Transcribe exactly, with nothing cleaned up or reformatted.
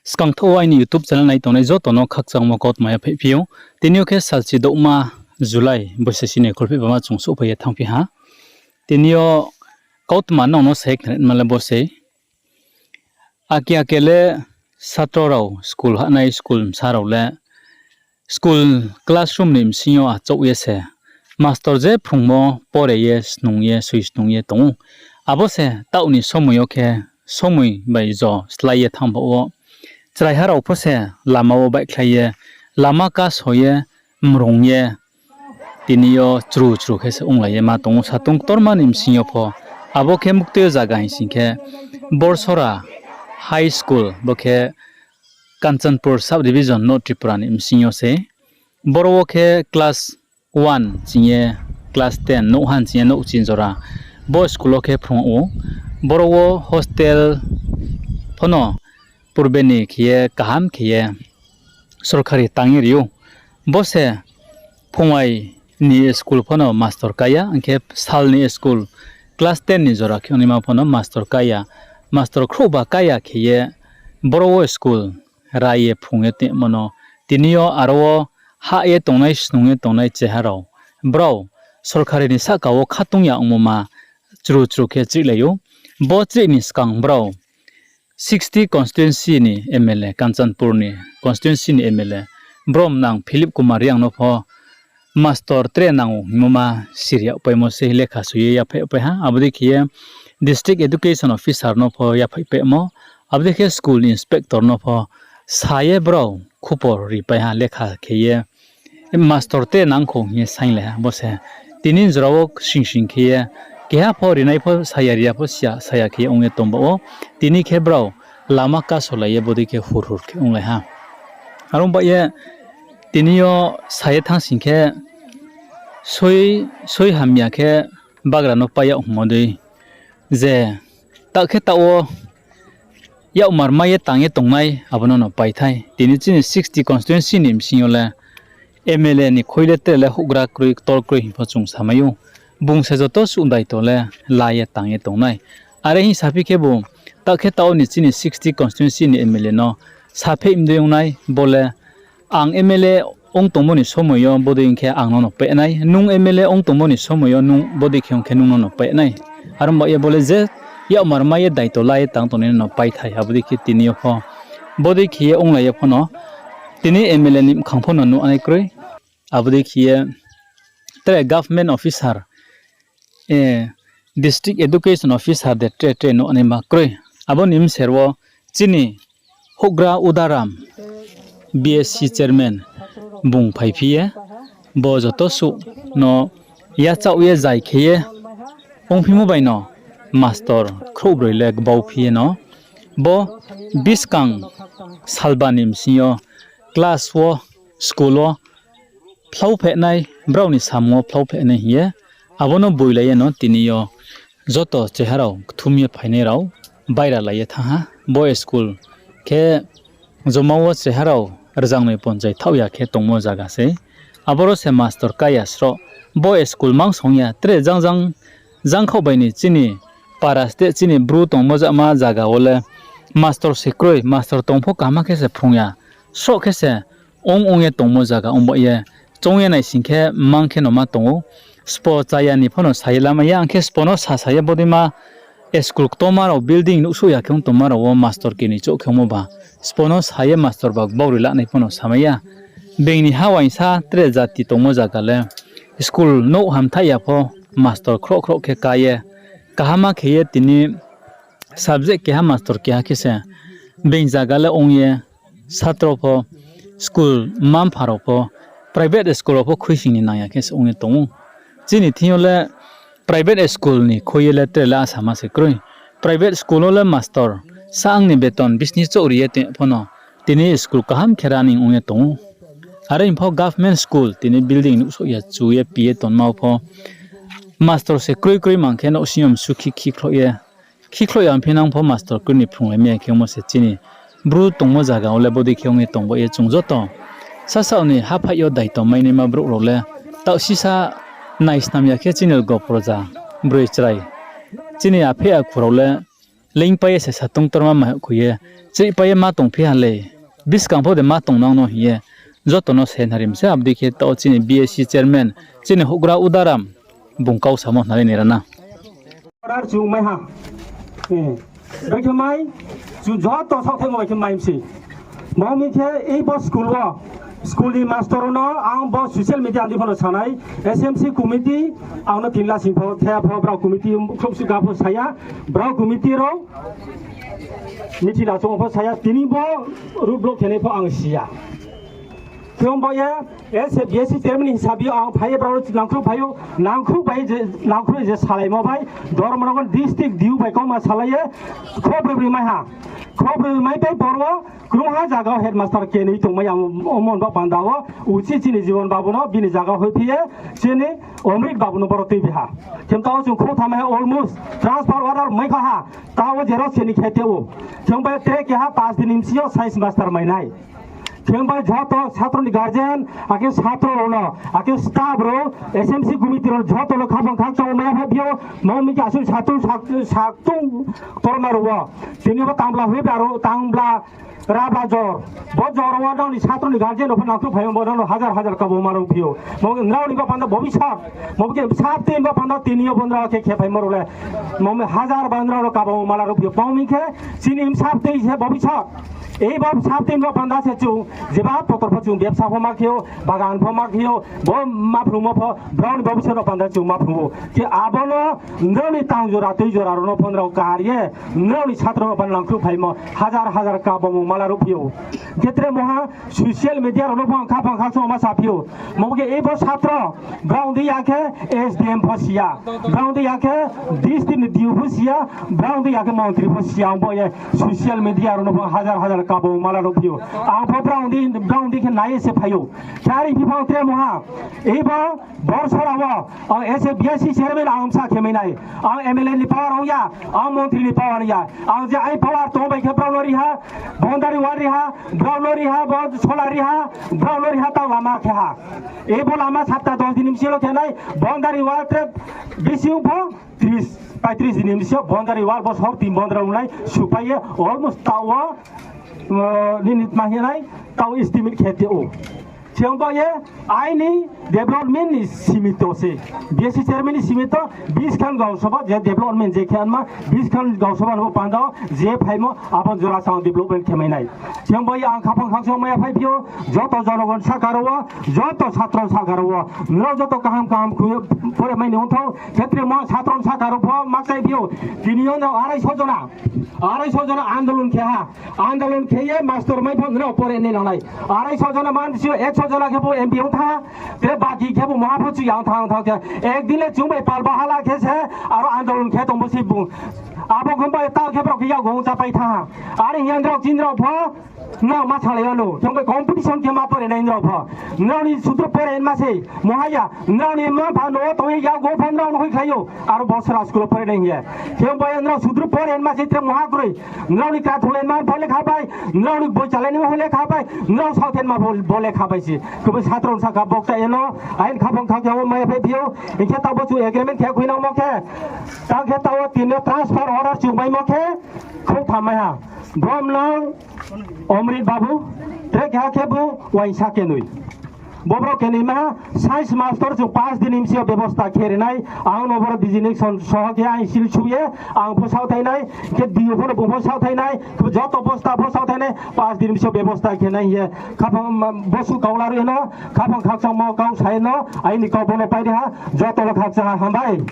Skangthaoh wo aini YouTube channel nai tongnai joto no khakchangmo kautma yaphaihphi ou. Tini yo khe salchi douhma July boisasi ni kholphehbama chung souhphai ye thanngphi ha. Tini yo kautma nrao no sa ye khnarima le bo sei. Ake ake le satro rao school hahnai, school bsa rao le school classroom ni bsing yo achouh ye se mastor je phrungmo pore ye, snung ye, soi snung ye tong ou. Abo se taoh ni somoi yo khe somoi bai jo slái ye thanng baoh wo chraiha rao pho se lama wo baihkhlai ye, lama kaso ye, mrung ye, tini yo chru chru khe se onglai ye ma tong ou satung ktorma ni bsing yo pho. Abo khe muktui yo zaga hing sing khe Borsora High School, bo khe Kanchanpur Sub Division, North Tripura ni bsing yo se. Boro wo khe class one ching ye class ten nouh han ching ye nouh chin jora bo school wo khe phrung ou. Boro wo hostel pho no purbe ni khe ye kaham khe ye sorkari tang ye ri ou. Bo se phungwai ni school pho no mastor kái ya, hing khe sal ni school class ten ni jora khe ongnaima pho no mastor kái ya, mastor khrouhba kái ya khe ye boro wo school rai ye phrung ye tongmo no tini yo aro wo hah ye tongnai, snung ye tongnai cheha rao, brao sorkari ni sahka wo khatung ya ongmo ma chru chru khe chrihlai ou. Bo chrih ni skang brao sixty constituency ni M L A, Kanchanpur ni constituency ni M L A, brom nang Philip Kumar Reang no pho mastor tre nang ou hingmo ma siri yagpaimo sei lekha soi ye yaphaihpai ha. Abo dei khe ye district education officer no pho yaphaihpaimo, abo dei khe school inspector no pho sa ye brao khupor ripai ha lekha khe ye. Mastor tre nang khou hing ye sainglai ha bo se. Tini jora wo sing sing khe ye keha pho rinai pho saya, ri ya pho siya, saya khe ye ong ye tong baoh wo. Tini khe brao lama kasolai ye bodei khe hur hur khe onglai ha. Are ong baoh ye tini yo sa ye thanng sing khe soi, soi hamya khe bagra no pai yag hingmo dei je taoh khe taoh wo yakmar mai ye tang ye tongnai abo no no paithai. Tini chini sixty constituency ni bsing yo le M L A ni khui le tre le houhgra kroi, ktor kroi hing pho chung samai ou. Bung se joto suh daito le la ye tang ye tongnai. Are hing saphi khebu, taoh khe taoh ni chini sixty constituency ni M L A no sapheh mdei ong nai, bo le ang M L A ong tongmo ni somoi yo bodei ong khe ang no no paih nai, nung M L A ong tongmo ni somoi yo nung bodei khe ong khe nung no no paih nai. Are ong baoh ye bo le je yakmar mai ye daito la ye tang tongnai no no paithai, abo dei khe tini yo pho bodei khe ye onglai ye pho no tini M L A ni mkhang pho no nuhnai kroi. Abo dei khe ye tre government officer, district education officer de tre tre nuhnaima kroi. Abo ni bser wo chini houhgra Udaram, B S C chairman, bung phaiphi ye, bo joto suh no yachaoh ye zai khe ye ongphimo bai no mastor khrouhbroi le gbauphi ye no bo buskang salba ni bsing yo class wo, school wo phlaupheh nai, brao ni samung wo phlaupheh nai hing ye, abo no boilai ye no tini yo joto cheha rao kthum ye phainai rao baira lai ye thanng ha. Bo school khe joma wo cheha rao rzangnoi ponchai thaoh ya khe tongmo zaga sei. Aboro se mastor kái ya sroh. Bo school mang song ya, tre jang jang, jangkhaoh bai ni chini para state chini Bru tongmo jama zaga wo le mastor se kroi, mastor tong pho kaham khe se phrung ya. Sroh khe se ong ong ye tongmo zaga ong baoh ye. Choung ye nai sing khe mang khe no ma tong ou. Spo chaya ni pho no sa ye lamai ya, ang khe spo no sasa ye bodeima school ktorma rao building nuhsouh ya khe ong tongma rao wo mastor keni chouh khe ongmo ba. Spo no sa ye mastor ba gbauroi lanai pho no samai ya. Being ni ha uaingsa tre jati tongmo zaga le school nouh hamthaih ya pho mastor khroh khroh khe ká ye. Kaham khe ye tini subject keha mastor keha khe se being zaga le ong ye satro pho, school mma-mpha rao pho, private school rao pho khuisoing ni nang ya khe se ong ye tong ou. Chini thing yo le private school ni khui ye le tre le asama se kroi. Private school wo le mastor saang ni beton business chouh ri ye tong pho no tini school kaham khe running ong ye tong ou. Are hing pho government school tini building nuhsouh ya chu ye pi ye tongma pho mastor se kroi kroi mang khe nouhsing yo msu khi khikhloh ya ongphi nang pho mastor kroi ni phrunglaimai ya khe ongmo se chini Bru tongmo zaga wo le bodei khe ong ye tong baoh ye chung joto sasaoh ni haphaih yo daito mainaima brouh rao le taoh sisa naisnam ya khe chini lgo proja broi chrai chini apheh akhu rao le Leingpai ye se satung torma ma khui ye, chihpai ye ma tongphi ha le, buskang pho de ma tongnang no hing ye, joto no se nari mi se. Abo dei khe taoh chini B S C chairman, chini houhgra Udaram, bung kau samo nari ni rana. Order chung mai ha. Bai khe mai, chung joto saohthaimo bai khe mai mi se. Bo mi khe ei bo school wo, school ni master no ang bo social media ni pho no sanai, S M C committee, ang no tin la sing pho, thaya pho, brao committee khrouhsuh ga pho saya, brao committee rao, mithi la chung pho saya, tini bo road block khenai pho ang siya. Khe bo ye, S F B S C chairman ni hisabi ang phai ye brao nangkhruh phai ou, nangkhruh bai je, nangkhruh je salaimo bai, Dharmanagar district diu bai kauma salai ye, khobroi mai ha. Khobroi mai bai boro, krungha zaga wo headmaster kenoi tongmai ya, omo ni baoh panda wo, uchih chini Jibon babu no bini zaga hoihphi ye, chini Omrit babu no boro tuibi ha. Khe taoh chung khrouhtham mai ha almost transfer order mai kha ha, taoh wo xerox khe ni khe te ou. Khe bai tre keha pas din ni bsing yo science master mai nai. Khe bai joto satro ni guardian, akhe satro rao no, akhe staff rao, S M C committee rao joto no khaphang khakchang mai ya pha phi ou, mo mi khe asuh satung, sak-, satung torma rao wo. Tini bo tangbla hoih bla rao, tangbla rabla jor. Bo jor wo nrao ni satro ni guardian rao pho nangkhruh phai ou, bo nrao no hazar hazar kabo ma rao phi ou. Mo nrao ni bo panda bobisot. Mo khe sabte ni bo panda tini yo bo nrao khe khe phaimo rao le. Mo mi hazar ba nrao no kabo ma la rao phi ou. Bo mi khe chini sabte se bobisot. Ei bo sabte ni bo panda se chung, jeba potor pho chung bebsa pho ma khe ou, bagan pho ma khe ou, bo ma phrungmo pho, brao ni bobisot no panda chung ma phrung ou. Khe abo no nrao ni tang jora, tui jora rao no pho nrao kar ye, nrao ni satro no panda nangkhruh phaimo, hazar hazar kabo ma la rao phi ou. Khe tre mo ha social media rao no pho ang khaphang khakchang ma saphi ou. Mo khe ei bo satro, brao dei ya khe S D M pho siya, brao dei ya khe district ni D O pho siya, brao dei ya khe montri pho siya, ang bo ye social media rao no pho hazar hazar kabo ma la rao phi ou. Ang pho brao dei, brao dei khe nai ye se phai ou. Khe are phi pho ang tre mo ha. Ei bo borsora wo, ang S F B S C chairman ang bsa khe mai nai. Ang M L A ni power ong ya, ang montri ni power ong ya. Ang je ai power tong bai khe brao no ri ha, boundary wall ri ha, brao no ri ha, bo solar ri ha, brao no ri ha, taoh lama khe ha. Ei bo lama sapta dos din ni bsing yo khe nai, boundary wall tre bisi ong pho, tris, paitris din ni bsing yo boundary wall bo sor tin boundary ong nai, supai ye almost taoh wo, nini tma hing nai, taoh estimate khe te ou. Khe bo ye aini development ni simito se. B S C chairman ni simito, biskhan gausoba je development je khe anma, biskhan gausoba no panda wo je phaimo, abo jora sang development khe mai nai. Khe bo ye ang khaphang khakchang mai ya phai phi ou, joto jonogon sahka rao wo, joto satro sahka rao wo, nrao joto kaham kaham khui ye pore mai ni ongthou, khe tre mo satro sahka rao pho makchai phi ou, tini yo nrao arai so jona, arai so jona andolon khe ha. Andolon khe ye master mai pho nrao pore nai nang nai. Arai so jona mansi, ekso jona khe pho M P ong thanng ha. Tre baki khe pho maha pho chu yang thanng thanng khe. Ekdin le chung bai pal bahala khe se, aro andolon khe tong bo se bung. Abo khe bai ta khe brao khe yakgu ong chápai thanng ha. Are hing ye nrao chini rao pho, nrao ma salai ya no. Chung bai competition khe ma pore nai nrao pho. Nrao ni sudru pore ma se, mohaya. Nrao ni ma pha no tong ye yakgu pho nrao no hoihkhlai ou. Aro borsora school wo pore nai hing ye. Khe bai nrao sudru pore ma se tre moha kroi. Nrao ni krathulai ma pho lekha bai, nrao ni boi chálai ma pho lekha bai, nrao saohthaima pho bo lekha bai se. Khe bo satro sahka bokcha ye no, aini khaphang khakchang wo mai ya phai phi ou, hing khe taoh bo chung agreement khe khuinangmo khe, tang khe taoh wo tini yo transfer order chung maimo khe, khrouhtham mai ha. Brom nang Omrit babu, tre keha khe bo uaingsa kenoi. Bo brao kenoi ma, science master chung pas din ni bsing yo bebosta khe ri nai, ang no boro designation soho khe ang sil su ye, ang pho saohthai nai, khe D O pho no bung pho saohthai nai, khe joto bosta pho saohthai nai, pas din ni bsing yo bebosta khe nai hing ye, khaphang ma, bosuh kau la ri no, khaphang khakchangmo kau sa ye no, aini kau bo no pai ri ha, joto no khakchang ha, hambai.